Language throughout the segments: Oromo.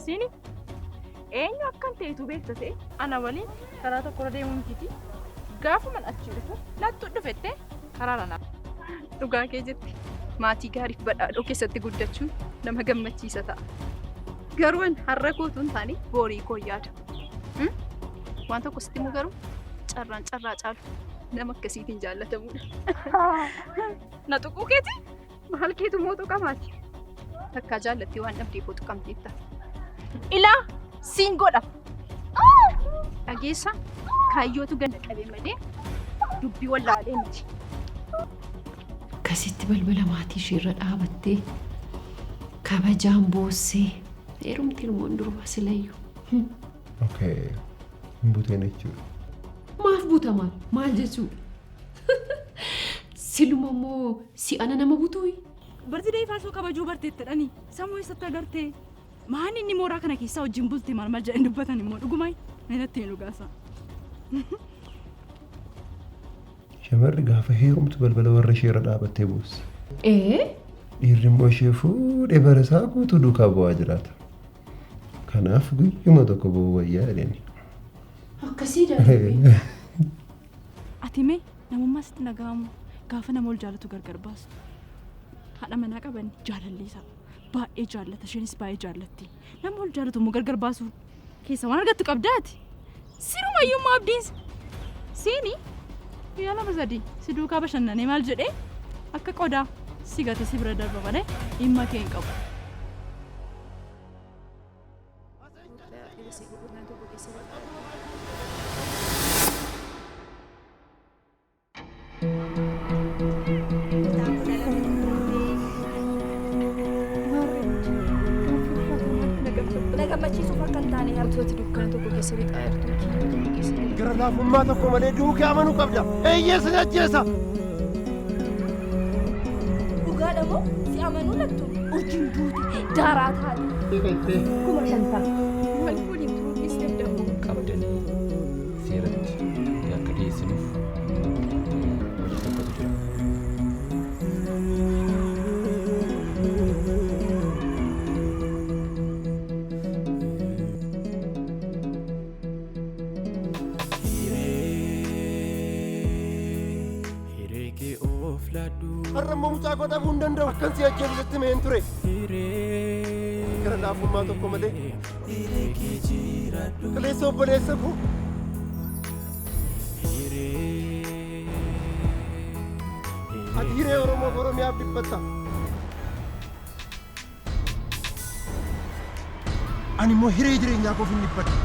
Siini eenyu akkan ta'etu beekta ta'e ana waliin karaa tokkorra deemuu mitiiti. Gaafuman achii dhufu lattuu dhufette karaarra na. Dhugaa kee jette. Maatii gaariif badhaadhoo keessatti guddachuun nama gammachiisa ta'a. Garuu an har'a koo utuu hin taane boorii koo yaada. Waan tokko sitti himu garuu carraan carraa caalu nama akkasiitiin jaallatamuudha. Na tuquu keeti? Maal keetu immoo tuqamaati? Takkaa jaallattee waan dhabdeef hoo tuqamteetta. Ilaa siin godha. Dhageessa kaayyootu ganda qabe malee dubbii wallaalee miti. Akkasitti balbala maatii isheerra dhaabattee kabajaan boossee heerumti ilmoon durbaa silayyuu. Okay. Hin buteen jechuudha. Maaf buta maal? Maal jechuudha? Siluma immoo si'ana nama butuuyi? Birthday faasoo kabajuu barteetti jedhanii sammuu eessatti agartee? Maan inni mooraa kana keessaa wajjin bulte maal maal jedhanii dubbatan immoo dhugumaa mee natti himi dhugaasaa. Shamarri gaafa heerumtu balbala warra ishee irra dhaabattee boossi. Ee? Dhiirri immoo ishee fuudhee bara isaa guutuu duukaa bu'aa jiraata. Kanaaf guyyuma tokko bu'uu wayyaa jedheni. Akkasii darbee. Ati mee namummaa sitti dhaga'amu gaafa nama wal jaalatu gargar baastu. Haadha manaa qaban jaalallee isaa baay'ee jaallata isheenis baay'ee jaallatti. Nama wal jaalatu immoo gargar baasuu keessa waan argattu qabdaati. Sirumayyuu immoo abdiin siini guyyaa lama sadii si duukaa bashannanee maal jedhee akka qodaa si gate si bira darba malee dhimma kee hin qabu. Na gammachiisuuf akka hin taane Utuu ati dukkana tokko keessa lixaa jirtuu kiyyoo tokko keessa lixaa. Gara laafummaa tokko malee du'uu kee amanuu qabda. Eeyyee sin ajjeesa. Dhugaadha moo si amanuu lattu urjiin duute daaraa taate. 50,000. Maaliif waliin turuu dhiistee addaan bahuu qabdanii seeratti akka dhiyeessinuuf hojii tokkotu jira. Hiree kee of laadhu. Har'a immoo mucaa koo dhabuu hin danda'u. Akkan si ajjeesu sitti himeen ture. Gara laafummaa tokko malee. Kaleessa obboleessa koo. Ati hiree Oromoof Oromiyaaf dhiphatta. Ani immoo hiree jireenyaa koof hin dhiphadhu.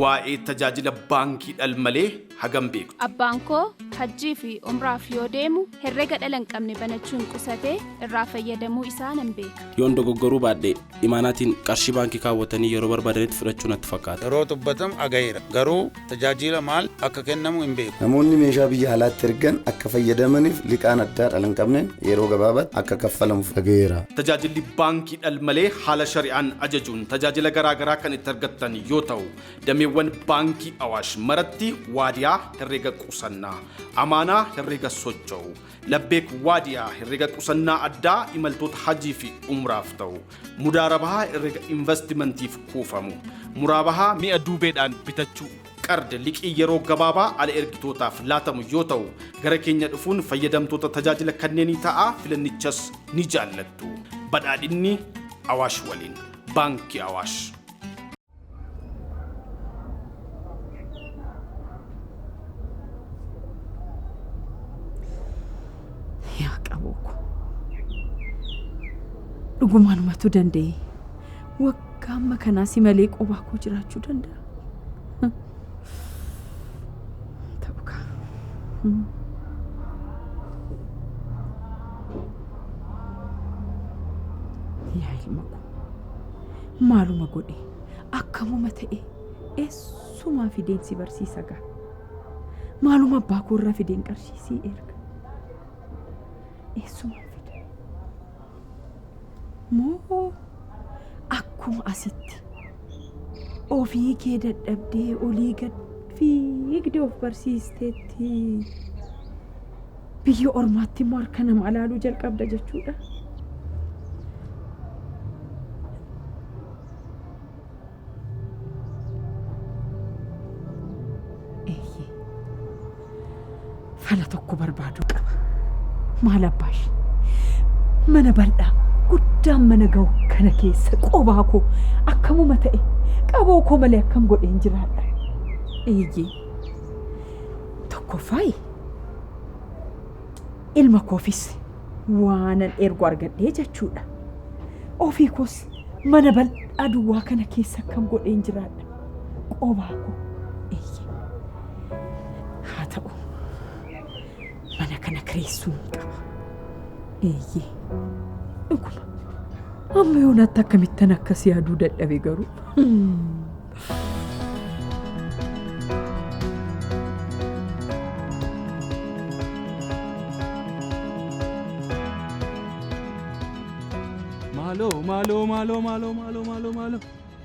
Waa'ee tajaajila baankii dhalmalee hagam beektu? Abbaan koo Hajjii fi Umraaf yoo deemu herrega dhala hin qabne banachuun qusatee irraa fayyadamuu isaa nan beeka. Yoon dogoggoruu baadhe imaanaatiin qarshii baankii kaawwatanii yeroo barbaadanitti fudhachuu natti fakkaata. Yeroo dubbatamu dhagaheera. Garuu tajaajiila maal akka kennamu hin beeku. Namoonni meeshaa biyya alaatti ergan akka fayyadamaniif liqaan addaa dhala hin qabneen yeroo gabaabaatti akka kaffalamuuf dhagaheera. Tajaajilli baankii dhalmalee haala shari'aan ajajuun tajaajila garaa garaa kan itti argattan yoo ta'u, dameewwan Baankii Awaash maratti Waadiyaa herreega qusannaa, Amaanaa herreega socho'u, Labbeek Waadiyaa herreega qusannaa addaa imaltoota Hajii fi Umraaf ta'u, Mudaarabahaa herreega invastimantiif kuufamu, Muraabahaa mi'a duubeedhaan bitachuu, Qard liqii yeroo gabaabaa ala ergitootaaf laatamu yoo ta'u, gara keenya dhufuun fayyadamtoota tajaajila kanneenii ta'aa filannichas ni jaallattu. Badhaadhinni Awaash waliin. Baankii Awaash. Yaa qaboo ko dhugumaanumatu danda'e waggaa amma kanaa si malee qobaa koo jiraachuu danda'a. Ta'u kaa. Yaa ilma koo maaluma godhe Akkamuma ta'e eessumaa fideen si barsiisa gaa. Maaluma abbaa koorraa fideen qarshii sii erga. Eessumaan fida. Moo akkuma asitti Ofii kee dadhabdee olii gad fiigdee of barsiisteetti. Biyya ormaatti immoo harka namaa laaluu jalqabda jechuudha. Eeyyee. Fala tokko barbaaduu qaba. Maal abbaash? Mana bal'aa guddaan mana ga'u kana keessa qobaa koo akkamuma ta'e qaboo koo malee akkam godheen jiraadha. Eeyyee. Tokkoffaayi ilma koofis waanan ergu argadhee jechuudha. Ofii koos mana bal'aa duwwaa kana keessa akkam godheen jiraadha. Qobaa koo. Eeyyee. Haa ta'u mana kana kireessuun qaba. Eeyyee. Dhuguma. Amma yoonaatti akkamittan akkas yaaduu dadhabe garuu. Maaloo maaloo maaloo maaloo maaloo maaloo maaloo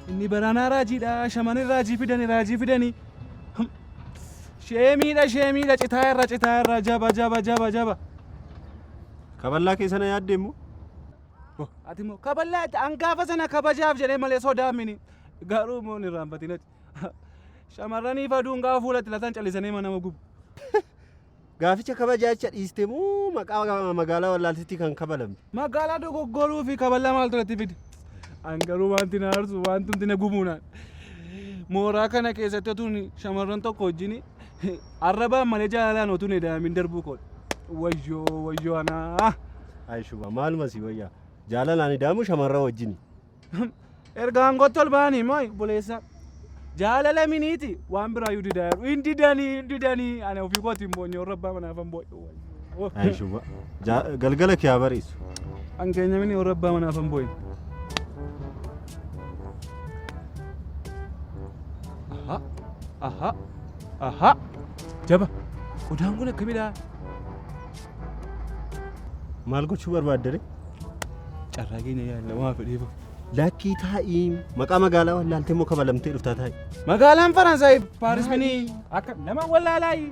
inni baraanaa raajiidha shamarran raajii fidani raajii fidani sheemiidha sheemiidha citaa irra citaa irra jaba jaba jaba jaba. Kaballaa kee sana yaaddee immoo? Ati immoo kaballaa itti angaafa sana kabajaaf jedhee malee sodaa mini garuu immoo hin irraanfatin ati. Shamarraniif aduun gaafa fuulatti lataan callisanii nama gubu. Gaaficha kabajaa jecha dhiiste moo maqaa magaalaa wallaaltitti kan kabalamte? Magaalaa dogoggoruu fi kaballaa maaltu irratti fide? An garuu wanti na aarsu wantumti na gubuunaan. Mooraa kana keessatti otuun shamarran tokko wajjin arrabaan malee jaalalaan otuun eda'amin darbuu koodha. Wayyoo wayyoo anaa. Ayishuba maaluma si wayyaa jaalalaan ida'amu shamarran wajjini. Erga aangootti ol ba'anii immoo obboleessa jaalala miniiti waan biraayyuu didaa jiru. Hin didanii hin didanii ani ofii kooti hin boonye warra abbaa manaaf hin boo'e. Ayishuba galgala kee haa bareessu. An keenya mini warra abbaa manaaf hin boo'e. Aha aha aha jaba odaan kun akkamidha? Maal gochuu barbaaddere? Carraa keenya yaalla waa fedheef. Lakkii taa'ii maqaa magaalaa wallaaltee immoo kabalamtee dhuftaa taa'i. Magaalaan Faransaay Paaris mini akka nama wallaalaayi.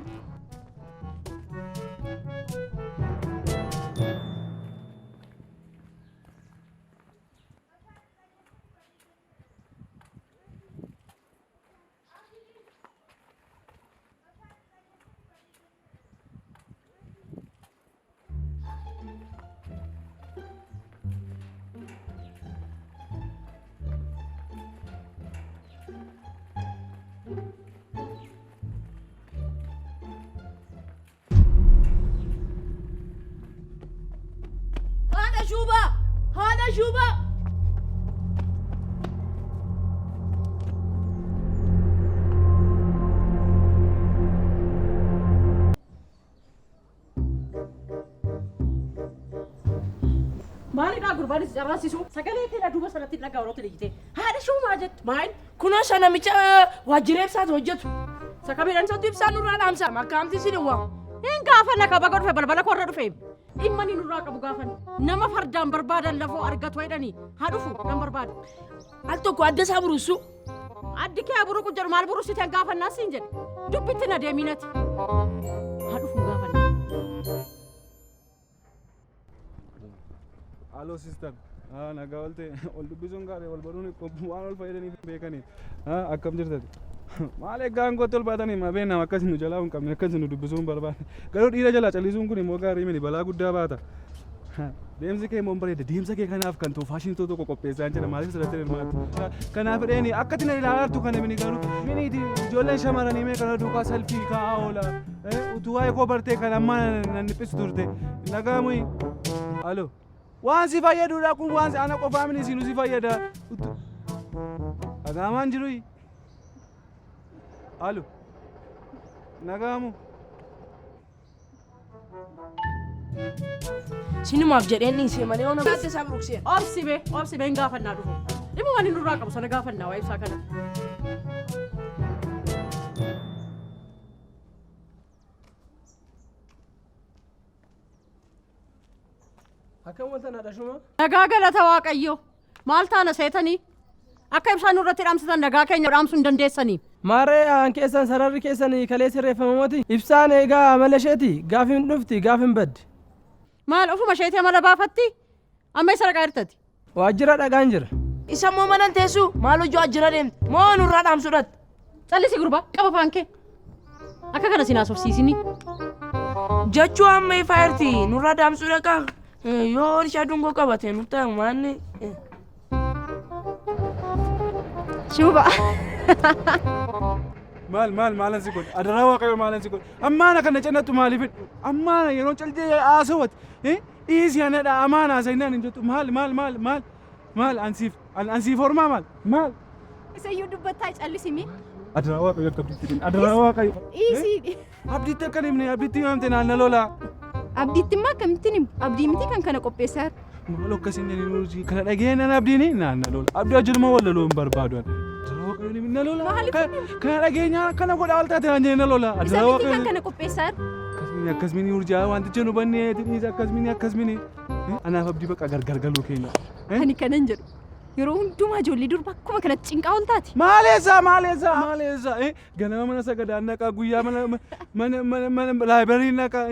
Haadha Shuubaa! Haadha Shuubaa! Maalidhaa gurbaan si carraasisu? Sagalee kee duuba sanatti dhagaa yeroo iyyite. Haadha shuumaa jettu maal? Kunoo isa namicha waajjira ibsaatu hojjetu. Isa kamiidhaan isatti ibsaan nurraa dhaamsa. Makkaamti isin hin waamu. Hin gaafanna ka baga dhufe balbala koorra dhufe. Dhimma inni nurraa qabu gaafanna. Nama fardaan barbaadan lafoo argatu jedhanii haa dhufu nan barbaada. Al tokko adda isaa buruusu. Addi kee buruqu jedhu maal buruusite gaafannaa siin jedhe. Dubbitti na deeminati. Haa dhufu gaafanna. Aloo sister. Nagaa oolte ol dubbisuun gaarii wal baruun waan ol fayyadaniif hin beekanii. Akkam jirtati? Maal egaa aangootti ol baatanii maa beeknam akkas nu jalaa hin qabne akkas nu dubbisuu hin barbaanne. Garuu dhiira jalaa callisuun kun immoo gaarii miti balaa guddaa baata. Deemsi kee immoo bareeda deemsa kee kanaaf kan ta'u faashinii tokko qopheessaa jira maaliif sirratti hirmaatu. Kanaaf fedheeni akka ati na ilaalaa jirtu kana mini garuu miniiti ijoolleen shamarranii mee kana duukaa salfii kaa'aa oola. Utuu waa'ee koo bartee kan ammaa nan dhiphisu turte. Nagaamuyi. Aloo. Waan si fayyadudha kun waan ana qofaa mini sinu si fayyada. Dhagaamaan jiruyi. Aloo. Nagaamu. Sinumaaf jedheen dhiisee malee ona adda isaa buruqsee. Obsi bee obsi bee hin gaafannaa dhufu. Dhimma waan inni nurraa qabu sana gaafannaa waa'ee ibsaa kana. Akkam wanta na dhashuma? Nagaa galata Waaqayyo. Maal taana seetanii? Akka ibsaa nurratti dhaamsitan nagaa keenya dhaamsuu hin dandeessanii. Maaree aan keessan sararri keessan kalee sirreeffamumooti. Ibsaan egaa amala isheeti gaaf hin dhufti gaaf hin baddi. Maal ofuma isheetii amala baafatti? Amma eessa dhaqaa jirtati? Waajjira dhaqaan jira. Isa immoo mana hin teessuu maal hojii waajjira deemte moo nurraa dhaamsuudhaatti? Callisi gurbaa qaba afaan kee. Akka kana sin haasofsiisini. Jechuu amma ifaa jirti nurraa dhaamsuu dhaqaa yoo ishaa dungoo qabate nu ta'e maanni. Shuuba. Maal maal maalan si godhe adaraa waaqayyo maalan si godhe ammaana kana cinattu maaliif hidhu ammaana yeroo caltee haasawat dhiisi anadha amaana haasa'inaan hin jettu maal maal maal maal maal ansiif ansiif hormaa maal maal. Isayyuu dubbattaa callisimi. Adaraa waaqayyo akka abdiitti himne adaraa waaqayyo. Dhiisii. Abdiitti akka hin himne abdiitti himamte naan na lola. Abdiitti immoo akkamittiin himu? Abdii miti kan kana qopheessaa jiru. Maal akkas hin jedhin urjii kana dhageenyaan abdiin naan na lola. Abdii wajjin immoo wal loluu hin barbaadu ani. Adaraa waaqayyo ni na lola. Kana dhageenyaan akkana godha wal taate naan jedhee na lola. Isa Adaraa miti kan waaqayyo. kana qopheessaa jiru. Akkasmini akkasmini urjaa wanticha nu bannee dhiisa akkasmini akkasmini. Anaaf abdii bakka gargar galuu keenya. Ani kanan jedhu yeroo hundumaa ijoollee durba akkuma kanatti cinqaa ol taati. Maaleessa maaleessa maaleessa ganama mana sagadaa naqa guyyaa mana mana mana mana laayibrarii naqa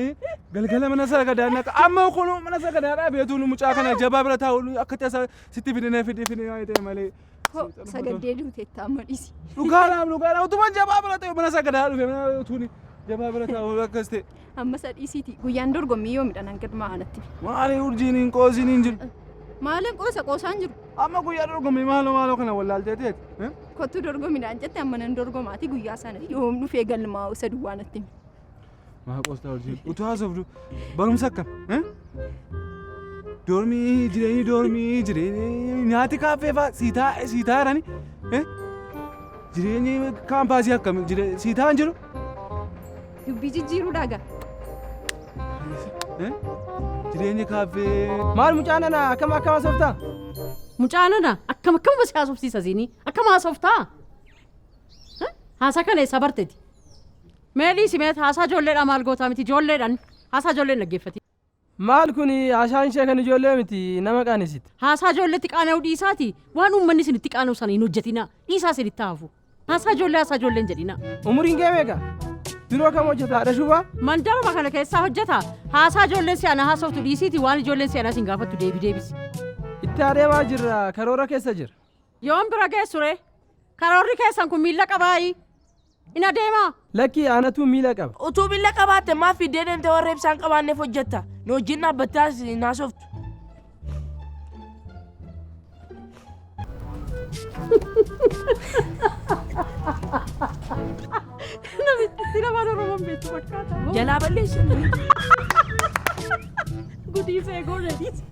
galgala mana sagadaa naqa amma kun mana sagadaa dhaabeetu nu mucaa kana jabaa bira taa'u akka tasaa sitti fidinee fidee fidee waan ta'e malee. Hoo sagaddee duuteetta amma dhiisi. Dhugaadhaaf dhugaadhaaf utuma jabaa bira ta'e mana sagadaa dhufe mana utuuni jabaa bira taa'u akkas ta'e. Amma isa dhiisiiti guyyaan dorgommii yoomidha nan galmaa anatti. Maali urjiin hin qoosiin hin jiru. Maalin qoosa qoosaan jiru. Amma guyyaa dorgommii maaloo maaloo kana wallaaltee teeti. Kottu dorgomiidhaan jette amma nan dorgomaati guyyaa sana yoom dhufee galmaa'u isa duwwaa natti himi. Maa qoostaa urjiin utuu haasofdu barumsa akkam? Doormii jireenyi doormii jireenyi nyaati kaaffee fa'aa sii taa'e sii taa'anii jireenyi kaampaasii akkam sii taa'an jiru? Dubbii jijjiiruudhaa gaa. Jireenyi kaaffee. Maal mucaan ana akkam akkam haasoftaa? Mucaan ana akkam akkamuma si haasofsiisa siinii akkam haasoftaa? Haasaa kana eessaa barteeti? Mee dhiisi mee haasaa ijoolleedhaa maal gootaa miti ijoolleedhaan haasaa ijoollee hin dhaggeeffatin. Maal kuni haasaan ishee kan ijoollee miti nama qaanesiti. Haasaa ijoolleetti qaana'uu dhiisaati waan uummanni isinitti qaana'u sana hin hojjetinaa dhiisaa isinitti haa hafu. Haasaa ijoollee haasaa ijoollee hin jedhinaa. Umuriin kee meeqa? Biroo kam hojjeta haadha shubaa? Mandaruma kana keessaa hojjeta. Haasaa ijoolleen si'anaa haasoftu dhiisiiti waan ijoolleen si'anaa sin gaafattu deebi deebisi. Itti adeemaa jirra karoora keessa jira. Yoom bira geessu ree? Karoorri keessan kun miilla qabaayii? In adeemaa? Lakki anatu miila qaba. Utuu miila qabaatte maaf fiddee deemtee warra ibsaan qabaanneef hojjetta? Nu wajjin dhaabbattee as hin haasoftu. Namitti afaan Oromoon beektu fakkaata. Jalaa balleessan. Gudii see goone dhiisi.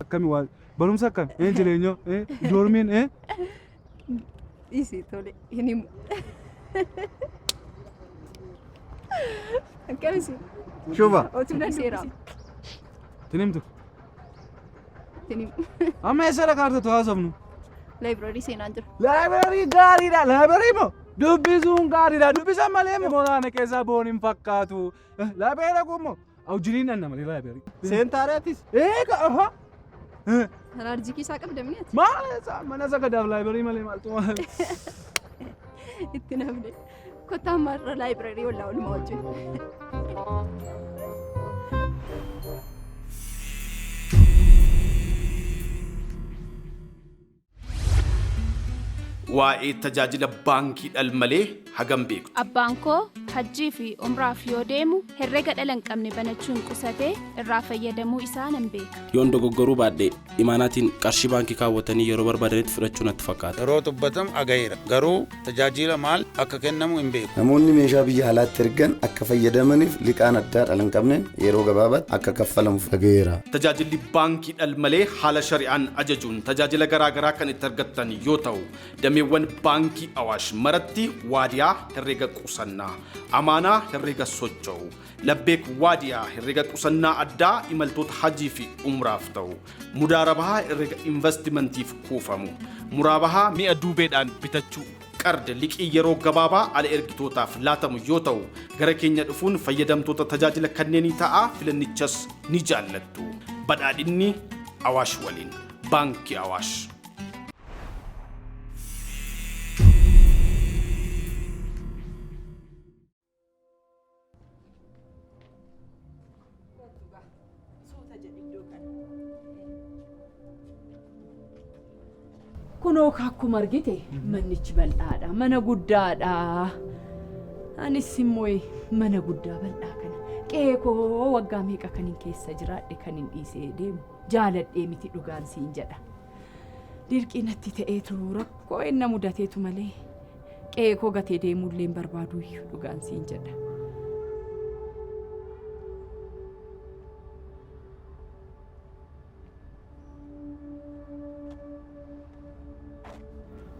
Akkami waa barumsa akkami? Jireenyoo doormiin Dhiisi tole hin himu. Akkamisi? Shuba. Otuu nan seera. Tin himtu. Tin himu. Amma eessa dhaqaa jirtu haasofnu? Laayibraarii seenaan jira. Laayibraarii gaariidha. Laayibraarii moo dubbisuun gaariidha. Dubbisan malee mooraana keessaa boon hin fakkaatu. Laayibraarii dhaquu immoo hojii dhanna malee laayibraarii. Seentaareetis. Eega aha. Alaarjikii isaa qabda mini ati? Maal isaa mana sagadaaf laayibraarii malee maaltu maal. Itti nafne. Kottaa amma irra laayibraarii ollaa oolmaa wajjin. Waa'ee tajaajila baankii dhalmalee hagam beektu? Abbaan koo hajjii fi umraaf yoo deemu herrega dhala hin qabne banachuun qusatee irraa fayyadamuu isaa nan beeka. Yoon dogoggoruu baadhe imaanaatiin qarshii baankii kaawwatanii yeroo barbaadanitti fudhachuu natti fakkaata. Yeroo dubbatamu dhagayeera. Garuu tajaajila maal akka kennamu hin beeku. Namoonni meeshaa biyya alaatti ergan akka fayyadamaniif liqaan addaa dhala hin qabneen yeroo gabaabaatti akka kaffalamuuf dhagayeera. Tajaajilli baankii dhalmalee haala shari'aan ajajuun tajaajila garaa garaa kan itti argattan yoo ta'u dameewwan baankii Awaash maratti waadiyaa herrega qusannaa, amaanaa herrega socho'u, labbeek waadiyaa herrega qusannaa addaa imaltoota hajii fi umraaf ta'u, mudaarabahaa herrega investimantiif kuufamu, muraabahaa mi'a duubeedhaan bitachuu Qard liqii yeroo gabaabaa ala ergitootaaf laatamu yoo ta'u, gara keenya dhufuun fayyadamtoota tajaajila kanneenii ta'aa filannichas ni jaallattu. Badhaadhinni Awaash waliin. Baankii Awaash. Kunoo akkuma argite mannichi bal'aadha. Mana guddaadha. Anis immoo mana guddaa bal'aa kana qe'ee koo waggaa meeqa kan hin keessa jiraadhe kan hin dhiisee deemu jaaladhee miti dhugaan siin jedha. Dirqii natti ta'eetu rakkoo inni mudateetu malee qe'ee koo gatee deemuullee hin barbaadu iyyuu dhugaan siin jedha.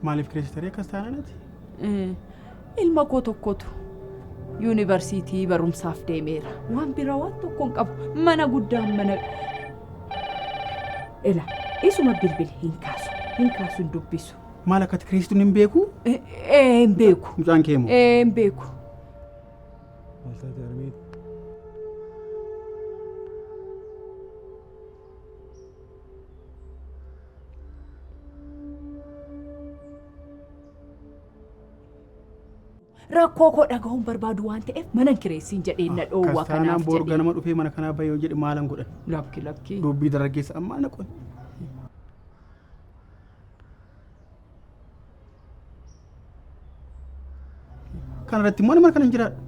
Maaliif kireessitarii akkas taanaan ati? Ilma koo tokkotu yuunivarsiitii barumsaaf deemeera. Waan biraa waan tokko hin qabu. Mana guddaan mana. Ila isuma bilbile hin kaasu. Hin kaasu hin dubbisu. Maal akkati kireessituun hin beeku? Ee hin beeku. Mucaan kee moo? Ee hin beeku. Maal taate harmee? Rakkoo koo dhaga'uun barbaadu waan ta'eef mana hin kireessiin jedhee na dhoowwa Kastaanaan kanaaf boru jedhee. ganama dhufee mana kanaa bahee yoo jedhe maalan godhan? Lakki lakki. Dubbii dargaggeessa ammaa na qoy. Kana irratti immoo ani mana kana hin jiraadhu.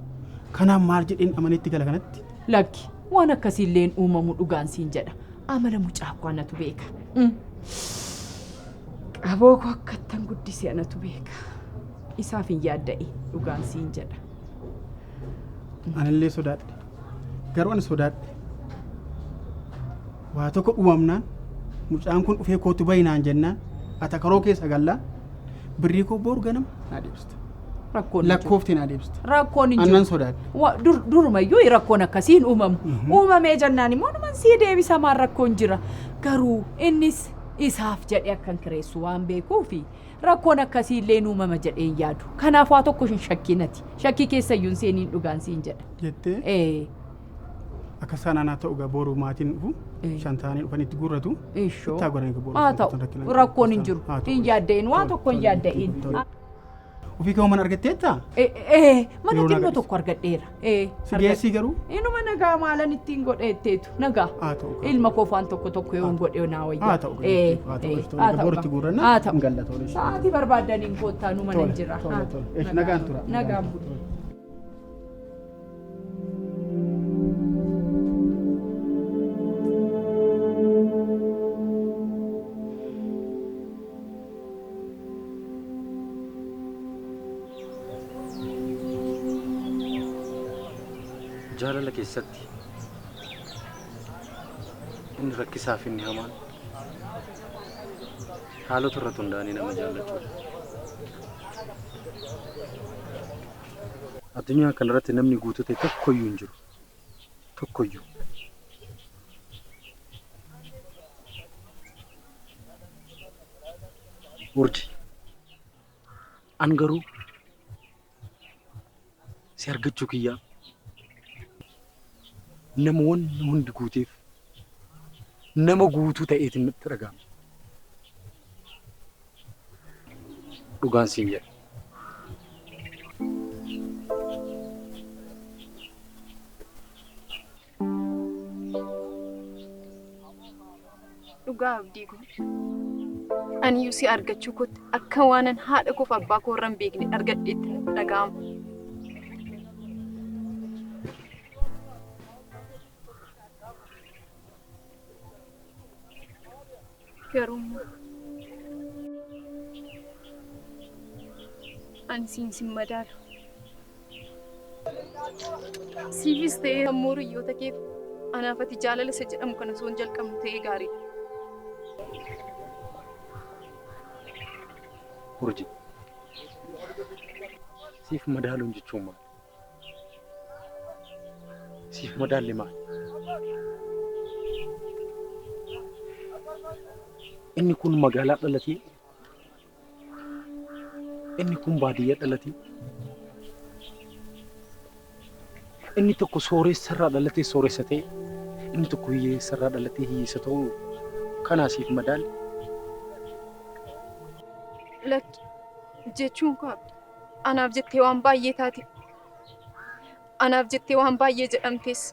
Kanaaf maal jedheen amaneetti gala kanatti? Lakki waan akkasiilleen uumamu dhugaan siin jedha. Amala mucaa koo anatu beeka. Qaboo koo akkattan guddise anatu beeka. Isaaf hin yaadda'i dhugaan siin jedha. Anillee sodaadhe. Garuu ani sodaadhe. Waa tokko uumamnaan mucaan kun dhufee kootu bahi naan jennaan ata karoo keessa gallaa birrii koo boru ganama naa deebista. Rakkoon hin jiru. Lakkoofte naa deebista. Rakkoon hin jiru. Annan sodaadhe. Durumayyuu rakkoon akkasii hin uumamu. Uumamee jennaan immoo numan sii deebisa maal rakkoon jira. Garuu innis isaaf jedhee akkan kireessu waan beekuufi rakkoon akkasii illee uumama jedhee hin yaadu. Kanaaf waa tokko hin shakkinati. Shakkii keessa iyyuu hin seeniin dhugaan siin jedha. Jettee? Ee. Akka sanaan haa ta'u egaa boru maatiin dhufu shan ta'anii dhufanii itti guurratu. Ishoo. Itti haa godhanii boru. Haa ta'u rakkoon hin jiru. Hin yaadda'in waan tokko hin yaadda'in. Ofii kee mana argatteetta? Ee mana Yeroo xinnoo na tokko argadheera. Ee. Si geessii garuu? Inuma nagaa maalan ittiin godheetteetu nagaa. Haa ta'u. Ilma koof waan tokko tokko yoo hin godhe naa wayya. Haa ta'u. Ee. Haa ta'u. Ee, Haa haa ta'u. ta'u. Boru itti guurranna. Haa ta'u. Hin galla tole. Sa'aatii barbaadaniin koottaa nu mana Tole, jira. tole, Haa. tole. Eesh, nagaan tura. Nagaan bulu. Jaalala keessatti inni rakkisaa fi inni hamaan haalota irratti hundaa'anii nama jaallachuudha. Addunyaa kanarratti namni guutuu ta'e tokkoyyuu hin jiru. Tokkoyyuu. Urji. An garuu si argachuu kiyyaa nama wanni hundi guuteef nama guutuu ta'eetiin natti dhaga'ama. Dhugaan siin jedha. Dhugaa abdii koo. Ani iyyuu si argachuu kootti akka waanan haadha koof abbaa koo irra hin beekne argadheetti natti dhaga'ama. Garuu immoo ani siin sin madaalu. Siifis ta'ee ammoo hiriyoota keef anaaf ati jaalala isa jedhamu kana osoo hin jalqabnu ta'ee gaariidha. Urji. Siif madaaluun jechuun maali? Siif madaalli maali? Inni kun magaalaa dhalatee Inni kun baadiyyaa dhalatee inni tokko sooressarraa dhalatee sooressa ta'e inni tokko hiyyeessarraa dhalatee hiyyeessa ta'uu kanaasiif madaali. Lakki jechuun koo abdi anaaf jettee waan baay'ee taate anaaf jettee waan baay'ee jedhamtes.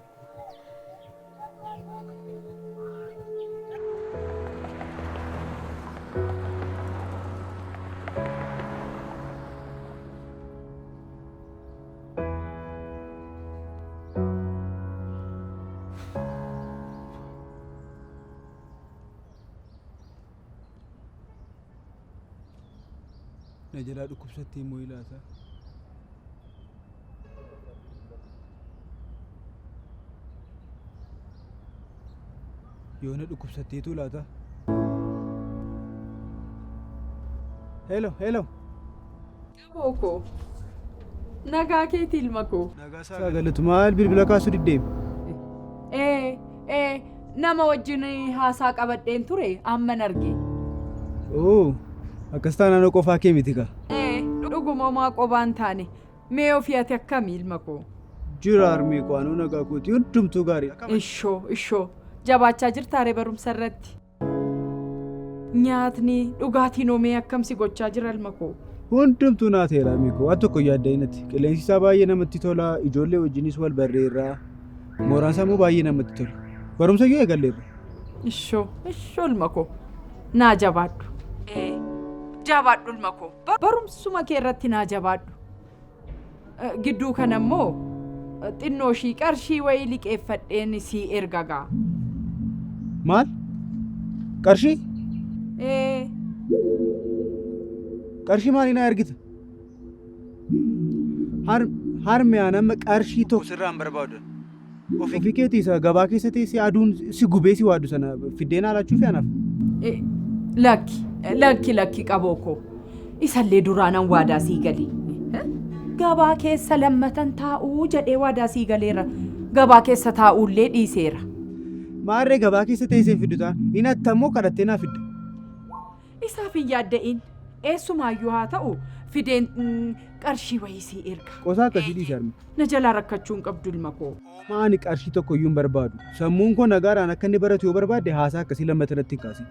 Na jalaa dhukkubsattee immoo ilaata. Yoo na dhukkubsatteetu laata? Hello, hello. Qaboo koo. Nagaa keeti ilma koo. Nagaa galatu maal bilbila kaasuu diddeem? Ee, ee, nama wajjin haasaa qabadheen ture amman arge. Oo, akkas taanaan qofaa kee miti kaa. Ee, dhuguma homaa qobaan taane. Mee ofii ati akkami ilma koo? Jira harmee koo anuu nagaa kooti hundumtuu gaarii. Ishoo, ishoo. Jabaachaa jirtaaree barumsa irratti. Nyaatni dhugaatiin hoomee akkam si gochaa jira ilma koo? Hundumtuu naa ta'eera harmee koo waan tokko yaadda inatti. Qilleensi isaa baay'ee namatti tola ijoollee wajjinis wal barreerra. Mooraan isaa immoo baay'ee namatti tola. Barumsa iyyuu eegalleerra. Ishoo, ishoo ilma koo. Naa jabaadhu. Ee, jabaadhu ilma koo. Barumsuma kee irratti naa jabaadhu. Gidduu kana immoo xinnoo ishii qarshii wayii liqeeffadheen sii erga gaa. Maal? Qarshii? Ee. Qarshii maalii naa ergita? Harme aan amma qarshii tokko sirraa hin barbaadu. Ofii keetii isa gabaa keessa teessee aduun si gubee si waaddu sana fiddee naa laachuufi anaaf. Lakki, lakki, lakki qaboo koo. Isallee duraanan waadaa sii gale. Gabaa keessa lammatan taa'uu jedhee waadaa sii galeera. Gabaa keessa taa'uullee dhiiseera. Maarree gabaa keessa teessee fiddu ta'a. Hin attammoo kadhattee naa fidda. Isaaf hin yaadda'in. Eessumaayyuu haa ta'u fideen qarshii wayii sii erga. Qosaa akkasii dhiisi harme. Na jalaa rakkachuu hin qabdu ilma koo. Homaa ani qarshii tokko iyyuu hin barbaadu. Sammuun koo nagaadhaan akka inni baratu yoo barbaadde haasaa akkasii lammata natti hin kaasin.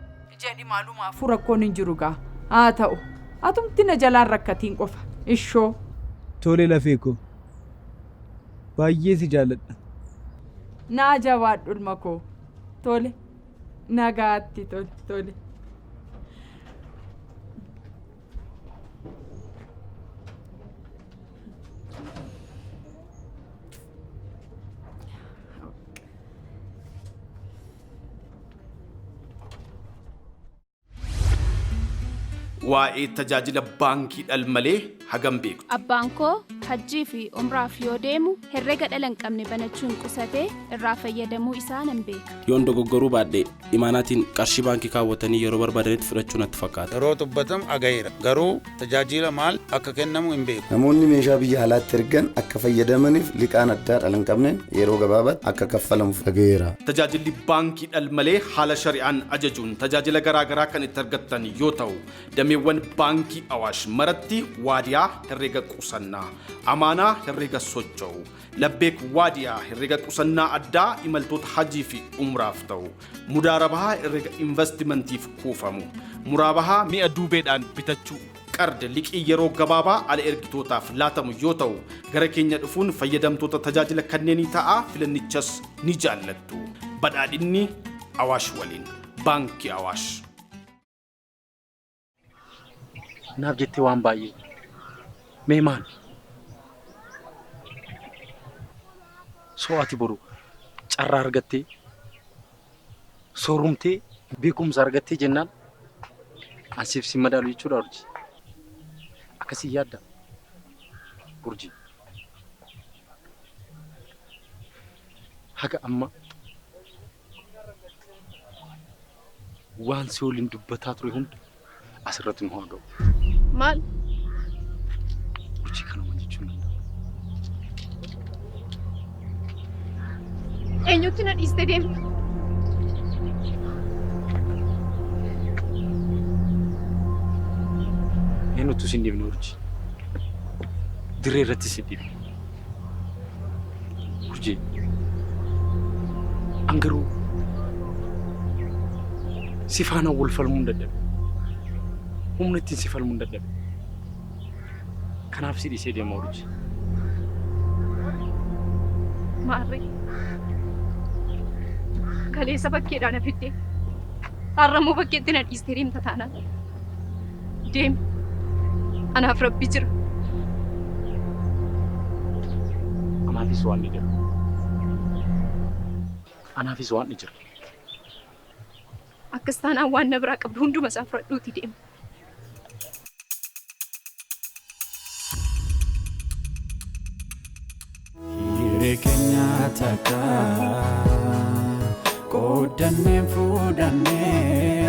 Jedhi maalumaafuu rakkoon hin jiru gaa. Haa ta'u. Atumti na jalaa hin rakkatiin qofa. Ishoo. Tole lafee koo. Baay'ee si jaalladha. Naa jabaadhu ilma koo. Tole. Nagaatti tole tole. Waa'ee tajaajila baankii dhalmalee hagam beektu? Abbaan koo hajjii fi umraaf yoo deemu herrega dhala hin qabne banachuun qusatee irraa fayyadamuu isaa nan beeka. Yoon dogoggoruu baadhe imaanaatiin qarshii baankii kaawwatanii yeroo barbaadanitti fudhachuu natti fakkaata. Yeroo dubbatamu dhagayeera. Garuu tajaajiila maal akka kennamu hin beeku. Namoonni meeshaa biyya alaatti ergan akka fayyadamaniif liqaan addaa dhala hin qabneen yeroo gabaabaatti akka kaffalamuuf dhagayeera. Tajaajilli baankii dhalmalee haala shari'aan ajajuun tajaajila garaa garaa kan itti argattan yoo ta'u, dameewwan baankii Awaash maratti waadiyaa herrega qusannaa, amaanaa herrega socho'u, labbeek waadiyaa herrega qusannaa addaa imaltoota hajii fi umraaf ta'u, mudaarabahaa herrega investimantiif kuufamu, muraabahaa mi'a duubeedhaan bitachuu, qard liqii yeroo gabaabaa ala ergitootaaf laatamu yoo ta'u, gara keenya dhufuun fayyadamtoota tajaajila kanneenii ta'aa filannichas ni jaallattu. Badhaadhinni Awaash waliin. Baankii Awaash. Naaf jettee waan baay'ee. Mee maal? Soo ati boru carraa argattee soorumtee beekumsa argattee jennaan an siif sin madaalu jechuudha urjii. Akkasii yaadda urjii. Haga amma waan si waliin dubbataa ture hunda asirratti nu haa ga'u. Maal? Urjii kanuma jechuun danda'a. Eenyutti na dhiiste deemta? Eenyutu si hin dhiifne Urjii? Dirree irratti si hin dhiifne. Urjii. An garuu si faana wal falmuu hin dadhabe. Humna ittiin si falmuu hin dadhabe. Kanaaf si dhiisee deema Urjii. Maarree. Kaleessa bakkeedhaan na fiddee har'a immoo bakkeetti na dhiistee deemta taanaan. Deemi. Anaaf rabbi jira. Anaafis waan ni jira. Anaafis waan ni jira. Akkas taanaan waan na biraa qabdu hunduma isaa fudhadhuutii deema. Hiree keenya takka qooddanneen fuudhannee.